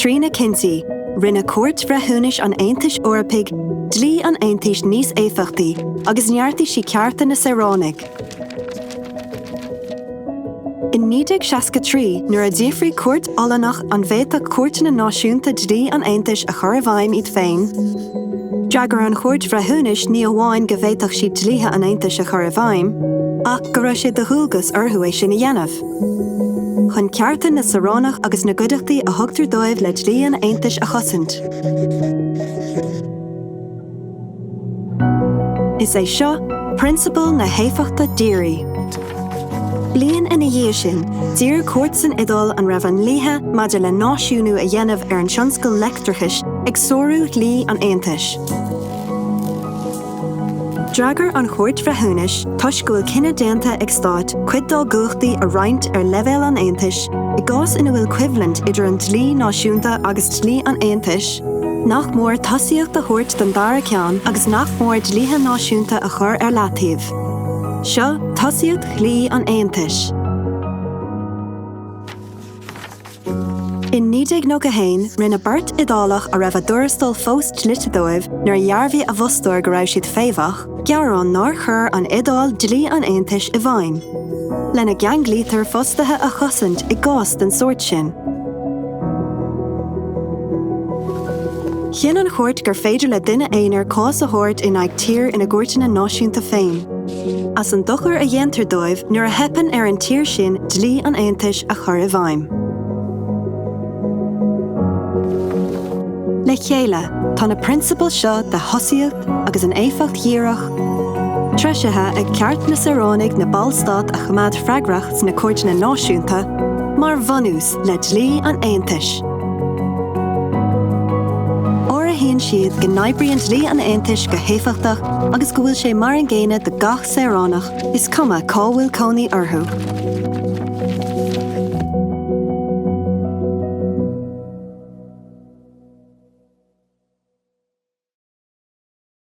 Trína cinntí, rinne Cúirt Bhreithiúnais an Aontais Eorpaigh dlí an Aontais níos éifeachtaí agus neartaigh sí cearta na saoránaigh. In 1963, nuair a d'fhiafraigh cúirt Ollannach an bhféadfadh cúirteanna náisiúnta dlí an Aontais a chur i bhfeidhm iad féin, d'fhreagair an Chúirt Bhreithiúnais ní amháin go bhféadfadh siad dlíthe an Aontais a chur i bhfeidhm, ach go raibh sé de dhualgas orthu é sin a dhéanamh. Chun cearta na saoránach agus na gcuideachtaí a thugtar dóibh le dlí an Aontais a chosaint. Is é seo prionsabal na héifeachta dírí. Bliain ina dhiaidh sin, d'iarr cúirt san Iodáil an raibh a ndlíthe maidir le náisiúnú a dhéanamh ar an tionscal leictreachais ag sárú dhlí an Aontais. D'fhreagair an Chúirt Bhreithiúnais, toisc go bhfuil cinneadh déanta ag stáit cuid dá gcumhachtaí a roinnt ar leibhéal an Aontais i gcás ina bhfuil coimhlint idir an dlí náisiúnta agus dlí an Aontais, nach mór tosaíocht a thabhairt don dara ceann agus nach mór dlíthe náisiúnta a chur ar leataobh. Seo tosaíocht dhlí an Aontais. In 1991, rinne beirt Iodálach a raibh a dtuarastal fós dlite dóibh nuair a dhearbhaigh a bhfostóir go raibh siad féimheach, gearán nár chuir an Iodáil dlí an Aontais i bhfeidhm, lena gceanglaítear fostaithe a chosaint i gcás den sórt sin. Chinn an chúirt gur féidir le duine aonair cás a thabhairt in aghaidh tír ina gcúirteanna náisiúnta féin, as an dochar a dhéantar dóibh nuair a theipeann ar an tír sin dlí an Aontais a chur i bhfeidhm. Le chéile, tá na prionsabail seo de thosaíocht agus an éifeacht dhíreach, treisithe ag ceart na saoránaigh na Ballstáit a choimeád freagrach sna cúirteanna náisiúnta, mar bhunús le dlí an Aontais. Áirithíonn siad go n-oibríonn dlí an Aontais go héifeachtach agus go bhfuil sé mar an gcéanna do gach saoránach, is cuma cá bhfuil cónaí orthu.